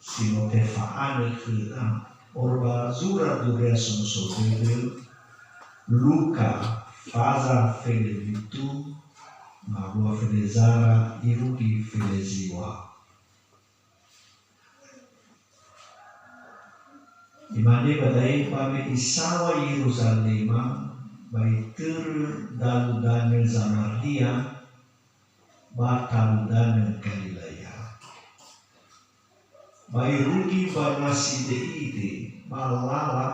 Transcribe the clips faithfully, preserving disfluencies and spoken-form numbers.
si no tefa'anö khöda, moroi ba zura Duria Somuso Dödö, Luka, faza fele fitu, ngawua fele zara, irugi fele ziŵa. Imane ba da'e, ba me isaŵa Yeruzalema, ba itörö dalu danö Zamaria, ba talu danö Galilea. Ba irugi ba nasi ide'ide ba lala,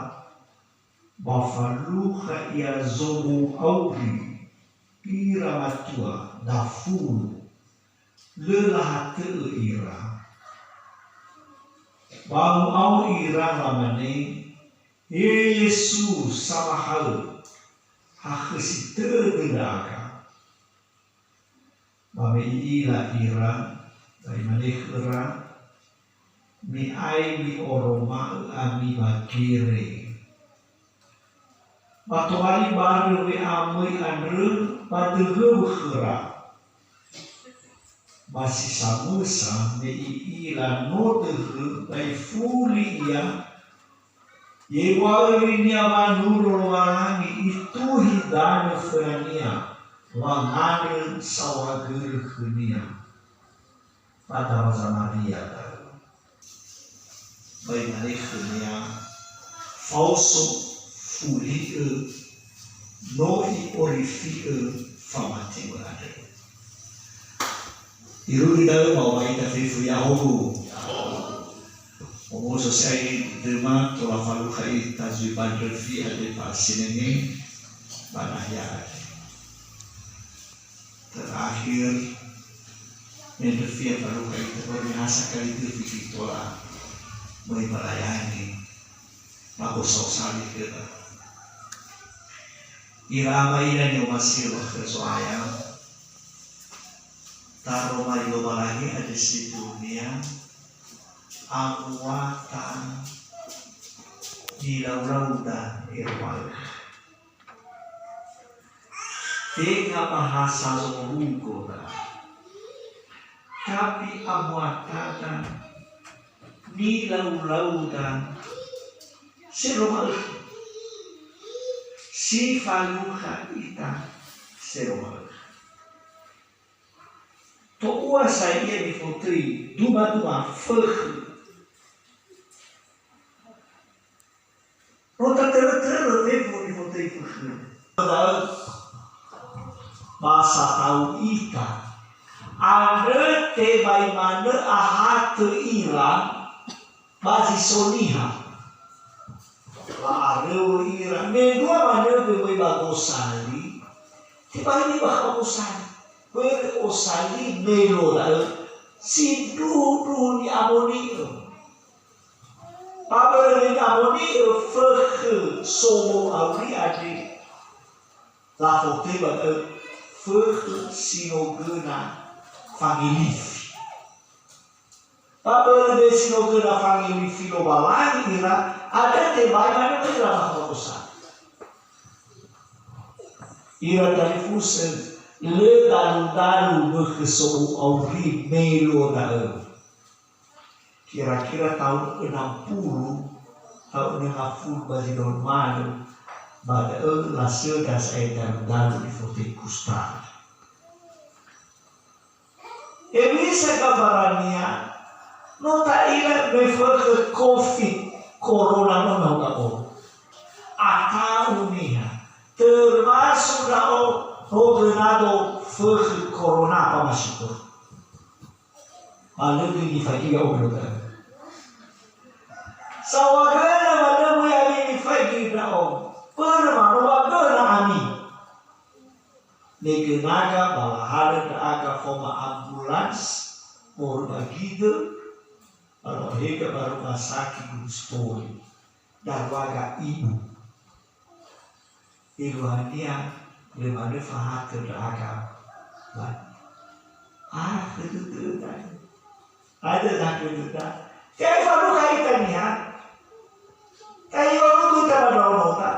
ba falukha ia zobou auri ira matua dafulu, lö lahatõ'õ ira. Ba mu'ao ira lamane, "He Yesu, samahaö, hakhösi tödö ndra'aga." Ba me i'ila ira, ba imane khöra, "Mi'ai mi'oroma'ö ami ba gere." Ba tobali barö we'amöi andrö ba döhöu khöra. Ba si samösa me i'ila no döhö ba ifuli ia, I'ew̃a'ö linia wanurö Lowalangi, ituhi danö fönania, wangandrö saohagölö khönia. Ba da'ö Zamaria da'ö. Ba imane khönia, "Faoso, fuli'ö, no i'orifi'ö famatew̃ö andrö." Irugi da'ö ba wa'ita fefu, "Ya'ahowu." Omuso si'ai döma tola falukha ita zui ba ndröfi andre fa'asinenge ba nahia andre. Terakhir, me ndröfi ya falukha ita, ba binasa kali ndröfi tola möi ba layangi, ba gosa-gosa li khöda. Ira ama ira ni'omasi'ö ba khö Zo'aya, taroma li Lowalangi andre si dunia, amuata nilau-lauda, Hermano. Tenga bahasa zorugo da. Tapi amuatada nilau-lauda seroma'ökhö. Si falukha ita seroma'ökhö. To'ua sa ia nifotöi duma-duma fökhö. No tatörö-törö fefu nifotöi fökhö. Da'ö ba satau ita. Andrö tebai manö ahatö ira ba zi so niha. La'aröu ira. Mendrua manö göi möi ba gosali. Tebai niha ba gosali. Börö osali melo da'ö sindruhu-ndruhu ni'amoni'ö. Ba börö me ni'amoni'ö fökhö sobo auri andre, lafotöi ba da'ö fökhö si no göna fangelifi. Ba börö me si no göna fangelifi Lowalangi ira, andrö tebai manö ira ba gosali. Ira talifusö, lö dalu-dalu mökhö sobo auri melo da'ö. Kira-kira taun enam puluh, taun enam puluh ba zi daomalö, ba da'ö lasöda sa'ae dalu-dalu nifotöi Gustav. Hewisa gambarania, no ta'ila me fökhö covid, corona no ndra'o. Ata'u niha, termasuk ndra'o, no gönado fökhö corona, ba masyukur. Ba lö göi nifaigi ya'odo da'ö. Saohagölö ba lö möi ami nifaigi ndra'o. Börö ma no ba göna ami. Me gönaga ba lahalö ndra'aga faoma ambulans, moroi ba gidö, ba la'ohega ba rumah sakit Gunung Sitoli. Daruaga ibu. Eluahania lö manö fahatö ndra'aga. Ba, ah, khödödöda. Hadia zahödöda? Te'ai falukha ita niha. Ta'iorudu ita ba ndraonota.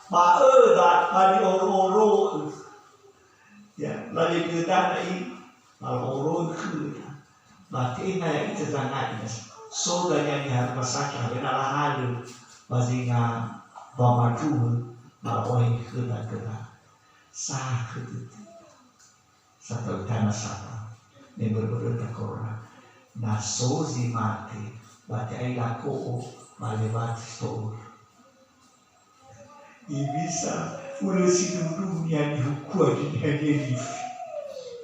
Ba öda, ba ni'oro-oro'ö. Ya, lali göda na'i, ba la'oroi khöda. Ba te'e na ya'ita zangai nasa. So dania niha rumah sakit, awena lahalö ba zinga wamandrunge, ba la'ohe khöda-khöda. Sakhö dödö. Sata'u tana sama. Me börö-böröta corona. Na so zi mate, ba te'ai lako'o, ba lewat to'or. Ibisa, ulö sindruhu niha nihukua niha niha lifi.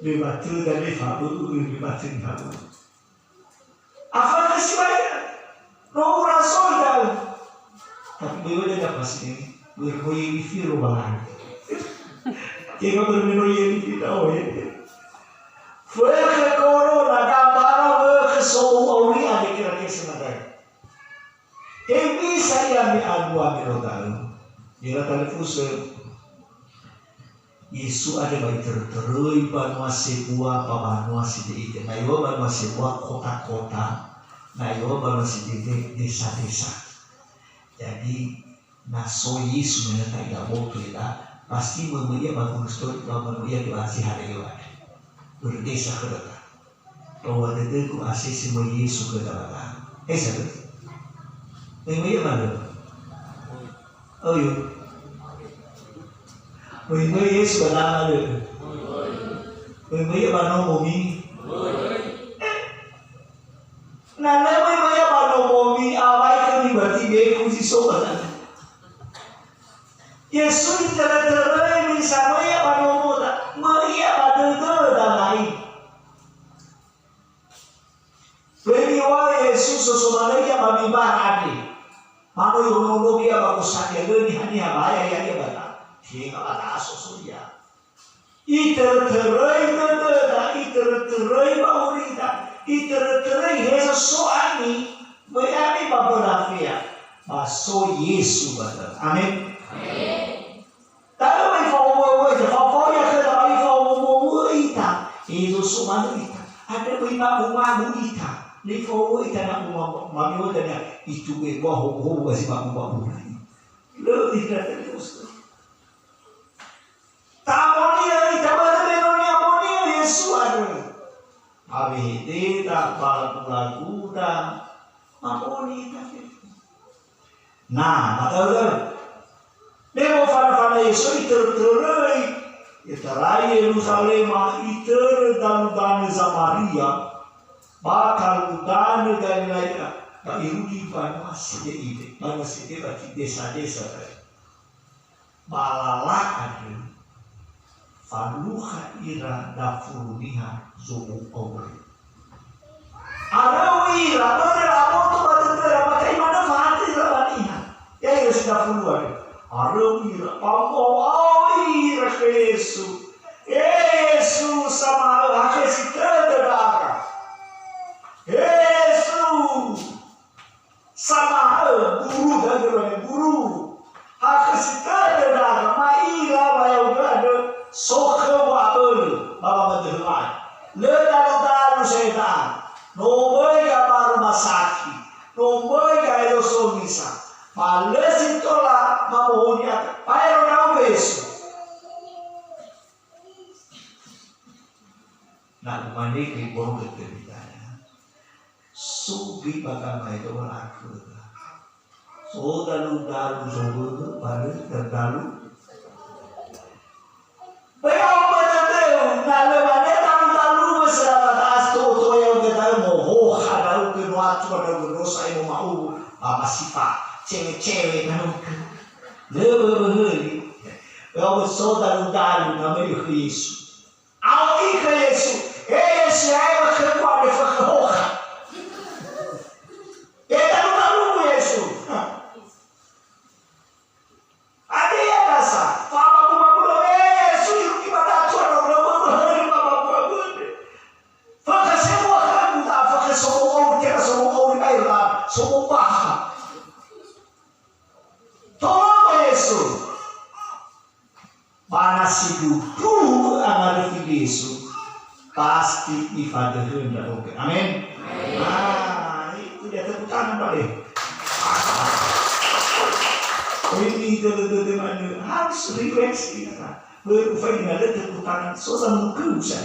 Lewat töda lefa, ö, ö, ö, lewat niha. Afana sibai, no urasoi da'ö. Tapi böi wede da pasti, böi no yelifi Lowalangi. Tenga böi no yelifi da'ö, ya. Fökhö corona, gambara fökhö so'u auri ade kira kese nadai. Hewisa ia me alua me lo da'ö. Ira talifusö. Yesu andre ba itörö-töröi banua sebua ba banua side'ide. Na iŵa'ö banua sebua kota-kota, na iŵa'ö banua side'ide desa-desa. Jadi, na so Yesu me na ta'ila boto ira, pasti möi-möi ia ba Gunungsitoli, ba möi-möi ia ba Asia Hareo andre. Börö desa khöda. Bahwa dödögu asese möi Yesu khöda ba da'ö. Esa dödö? Möi-möi ia ba da'ö? Oyo. Möi-möi Yesu ba da'ö ba da'ö? Möi-möi ia ba nomomi? Na lö möi-möi ia ba nomomi, awai khömi berarti bekhu si so ba da'ö. Yesu itörö-töröi me samöi ia ba nomoda, möi ia ba dödöda na'i. Böi miŵa'ö Yesu so so manö ia ba mimbar andre. Mano ihononggi ia ba gosania, lö niha-niha ba ya ia ba da. Tenga ba da so so ia. Itörö-töröi dödöda, itörö-töröi wa'aurida, itörö-töröi hezo so ami, möi ami ba mböla fea, ba so Yesu ba da'ö. Amen. Amen. Da'ö ba ifa'omu'ö ita, fa'omu'ö ia khöda ba ifa'omu'ö ita. Hezo so manö ita. Andre böi mabu-mabu ita. Lö ifa'omu'ö ita na uma-, mami'ö dania itu'u ebua howu-howu ba si mabu-mabu. Lö ita terus. Ta'amoni'ö ita börö me no ni'amoni'ö Yesu andrö. Awehededa, ba lagu-laguda, mamoni ita fefu. Na, mata'u'ö. Me mofana-fana Yesu itörö-töröi, itarai Yerusalema, itörö dalu danö Zamaria, ba dalu danö Galilea, ba irugi banua side'ide, banua side'ide berarti desa-desa tadi. Ba lala andrö, falukha ira dafulu niha zo'ou auri. Aröu ira, börö aboto ba dödöra, ba ta'i manö fahati ira ba niha. Ya'ia si dafulu andrö. Aröu ira, ba mo'ao ira khö Yesu. He Yesu, sama'ö, hakhösi tödö ndra'aga. He Yesu! Sama'ö, guru, da'ö mane guru. Hakhösi tödö ndra'aga, ma'ila wa ya'ugö andrö so khöu wa'abölö ba wamadöhö wa'ae. Lö dalu-dalu sedang, no möi ga ba rumah sakit, no möi ga edo so misa, ba lö si tola mamohoni ata, baero ndra'ugö Yesu. Na umane gö ibohogö tödöda. So göi ba gamaedola akhöda. So dalu-dalu zowöwö, ba lö dalu. Böi au ba dödöu, na lö mane dalu-dalu, böi selama ta'as to'o-to'o ya'ugö da'ö, mohoha ndra'ugö, no atua ndra'ugö, no sa'ae moma'uwu, ba masifa cewe-cewe ndra'ugö. Lö böböhöli. Böi au so dalu-dalu, na möi khö Yesu. Aogi khö Yesu, "He Yesu, ya'e wa khögu andre fökhö hoha." He dalu-dalu Yesu. Hadia nasa, fa'amabu-mabu, "He Yesu, irugi ba datua ndra'ugö, böböhöli ba mabu-mabu andre. Fökhö sebua khögu, da fökhö so'ou auri, tera so'ou auri ae la, so'ou bakha." Tolong Yesu. Ba na sindruhu angandrö Yesu, pasti ifadöhö ndra'ugö. Amen. Amen. Ah, itu dia tepuk tangan, Pak, deh. Ini dödö-dödö manö harus relax kita. Baru ufaina ada tepuk tangan, so sama ke usai.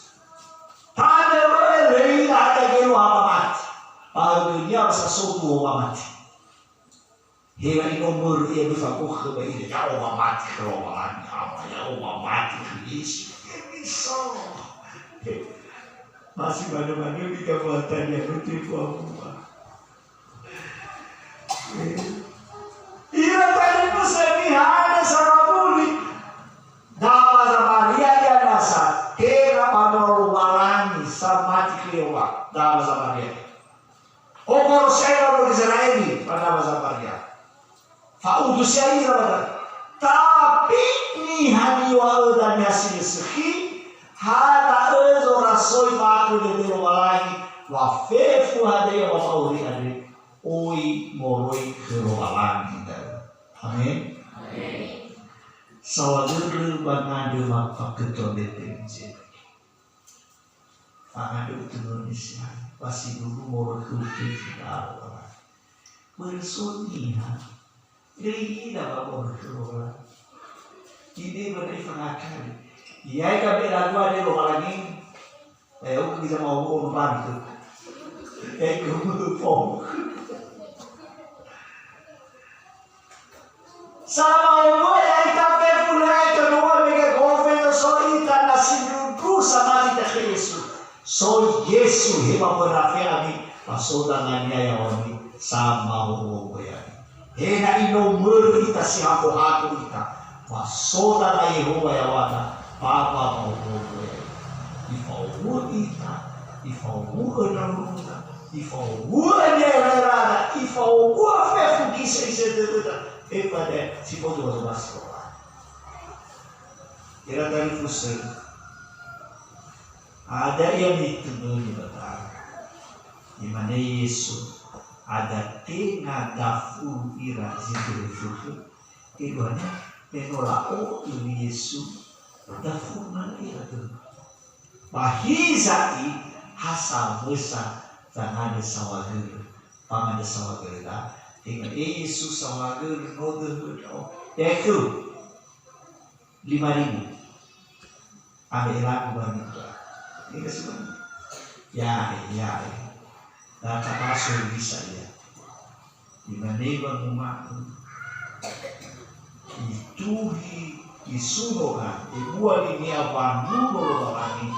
sa so tuo wamati. Hela ino mörö ia böi fakokhö ba ira, ya'o wamati khö Lowalangi, Ama, ya'o wamati khö Yesu. Kemisa. Masih manö-manö kita buatan yang betul buah-buah. Ira talifusö niha andre sangawuli. Dama Zamaria ia nasa, tenga banua Lowalangi samati khö Yehowa, dama Zamaria. Okoro si'ai ndraono Gizera'eli ba dama Zamaria. Fa'udu si'ai ira ba da'ö. Tapi niha niŵa'ö dania si lö sökhi, ha da'ö zorasoi ba akhö dödö Lowalangi, wa fefu hadia wama'ori andre, oi moroi khö Lowalangi da'ö. Amen. Amen. Saohagölö ba ngandrö mafakö tua B P M J. Fangandrö utunö Mesias, ba sindruhu moroi khö fefu da'ö. Börö so niha, lö i'ila ba moroi khö Lowalangi. Ide börö ifangakali. Ya'e gabe lagu ade Lowalangi. Eh, uku bisa mau ngomong bani tu. Eh, kamu mau. Sama umur ya ita fefu lae kedua mege gofe no so ita na sindruhu samati ta Yesu. So Yesu he maföna fefu ami, ba so dangania yawami, sama umur ya. He na ino mörö ita si hago-hago ita, ba so danga Yehowa yaŵada, ba wama'u'u'ö ia. Ifa'owu'ö ita, ifa'owu'ö ndraonoda, ifa'owu'ö ni'aera'erada, ifa'owu'ö fefu gisö'isö dödöda, fefu hadia si faudu ba zomasi Lowalangi. Ira talifusö, hadia ia mitönöni ba da'ö. Imane Yesu, hadia tenga dafulu ira zi tölu fökhö, Eluahania, me no la'o'ö li Yesu, dafulu na ira dödö. Ba hiza'i ha samösa zangandrö saohagölö, fangandrö saohagölö da, tenga e Yesu saohagölö no döhö ndra'o. Ya'e khöu, lima ribu. Abe elagu ba mitra. Ini kasih banyak. Ya'e, ya'e. Data pasol bisa ia. Imane wanguma'ö. Ituhi isunoga, ebua linia wangulo Lowalangi,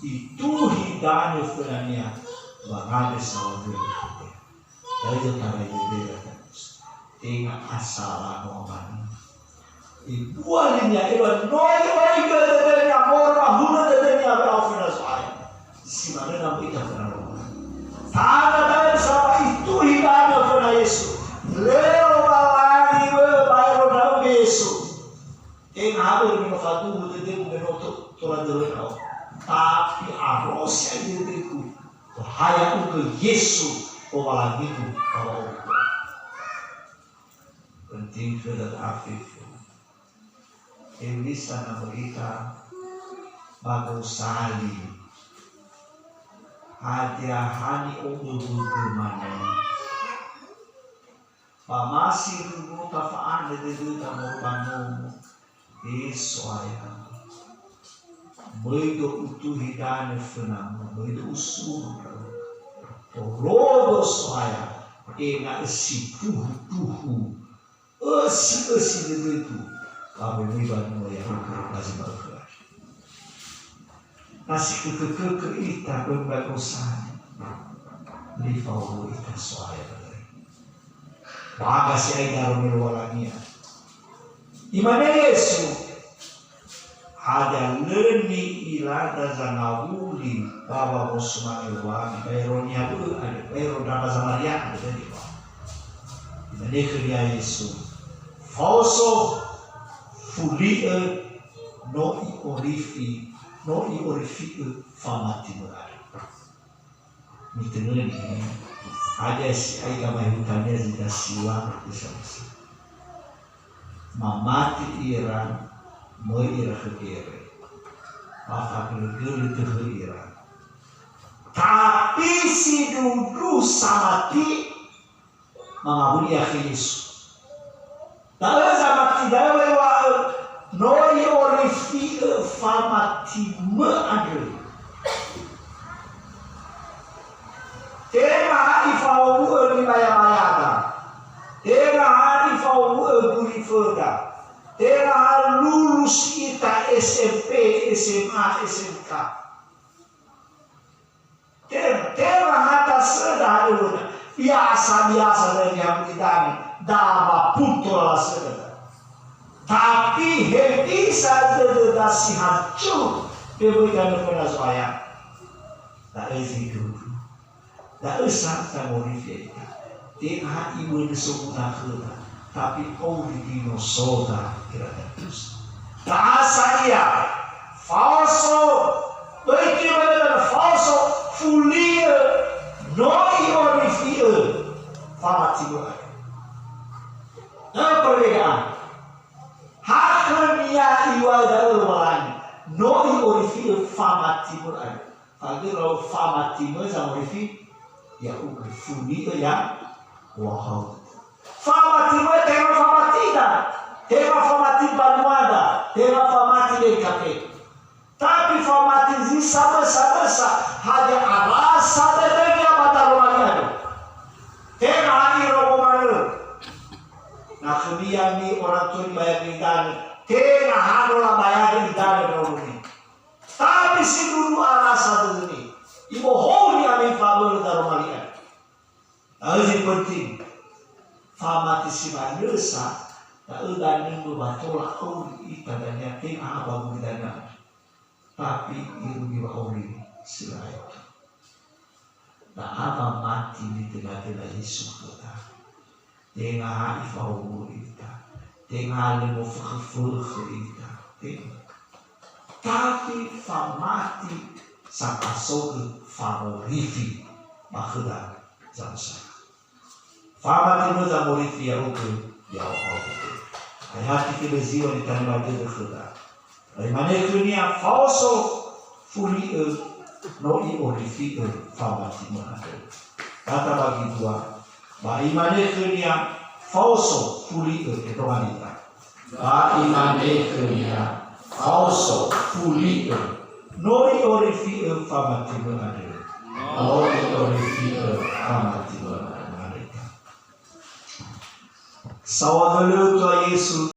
ituhi danö fönania, wangandrö saohagölö. Da'ö i'otarai dödöra, tenga asala no amani. Ebua linia ela no i'o'igö dödönia moroi ba hulö dödönia wa'aoföna Zo'aya. Si manö na möi ita föna Lowalangi. Tana da'ö sa ba ituhi danö föna Yesu. Lö Lowalangi wö baero ndra'ugö Yesu. Tenga ha börö me no faduhu dödögu me no to-, tola döhö ndra'o. Tapi aro si'ai dödögu. Tohaya'ugö Yesu Lowalangigu ba wa'aurögu. Penting khöda ta'afefu. Hewisa na möi ita ba gosali. Hadia ha ni'oböbögö manö. Ba ma sindruhu tafa'anö dödöda moroi ba nomo. E So'aya, möido utuhi danö fönamö, möido usunu ndra'o. Tolodo So'aya, ena'ö sindruhu-ndruhu, ösi-ösi dödögu, ba möi-möi banua ya'ugö ba zi ma'ökhö andrö. Na si kökö-kökö ita böi ba gosali, lö ifa'owu'ö ita So'aya ba da'ö. Baga si'ai daromi Lowalangia. Imane Yesu, hadia lö ni'ilada zangawuli ba wamosumange Lowalangi, baero niha bö'ö andrö, baero ndra'o Zamaria andrö, lö ni'ilada. Imane khönia Yesu, "Faoso, fuli'ö, no i'orifi, no i'orifi'ö famatimö andrö." Mitönöni, hadia si'ai gamaehutania zi dasiwa, bisa-bisa. Mamati ira, möi ira khö gere. Ba fagölö-gölö döhö ira. Tapi sindruhu samati, mangawuli ia khö Yesu. Da'ö zamati da'ö wa'ö, no i'orifi'ö famatimö andrö. Tema ha ifa'owu'ö li S M A, S M K. Tenga, tenga ha tasöda halöŵöda. Biasa-biasa dania mulidanö, da ba punto lasöda. Tapi hewisa dödöda si hancur, me böi danö föna Zo'aya. Da'ö zi dudu. Da'ö sa tangorifi ita. Tenga ha iwödö somuda khöda, tapi auri dinosoda ira dadusa. Ta'asa ia, faoso, böi kiwödö faoso, fuli'ö, no i'orifi'ö, famatimö andrö. Nah, perbedaan. Ha khönia iŵa'ö da'ö Lowalangi, no i'orifi'ö famatimö andrö. Fagörö famatimö zangorifi, ya'ugö fuli'ö ya, wahau. Famatimö tenga famatida, tenga famati banuada, tenga famati D K P. Tapi famati zi sabösa-bösa, hadia arasa dödönia ba daroma niadu. Tenga ha irongo manö. Na khönia mi orang tua nibayagö idanö, tenga ha no labayagö idanö ndraonomi. Tapi sindruhu arasa dödömi. Ibohou ami fabölö daroma niadu. Da'ö zi penting. Famati si manö sa, da'ö danö ba tola auri ita dania tenga ha ba gulidanö. Tapi irugi wa'auri si la'aetu. Da'a wamati nitönatö Yesu khöda. Tenga ha ifahowu'ö ita. Tenga ha lö mofökhö-fökhö ita. Tenga. Tapi famati satasogö fangorifi ba khöda zamösara. Famatimö zangorifi ya'ugö, ya'o-, ya'o'ö. Aeha tikhödö ziwa nitanima dödö khöda. Ba imane khönia, "Faoso, fuli'ö, no i'orifi'ö famatimö andrö." Kata bagi dua, ba imane khönia, "Faoso, fuli'ö," eto ganita. Ba imane khönia, "Faoso, fuli'ö, no i'orifi'ö famatimö andrö." No i'orifi'ö famatimö andrö. Saohagölö Tua Yesu.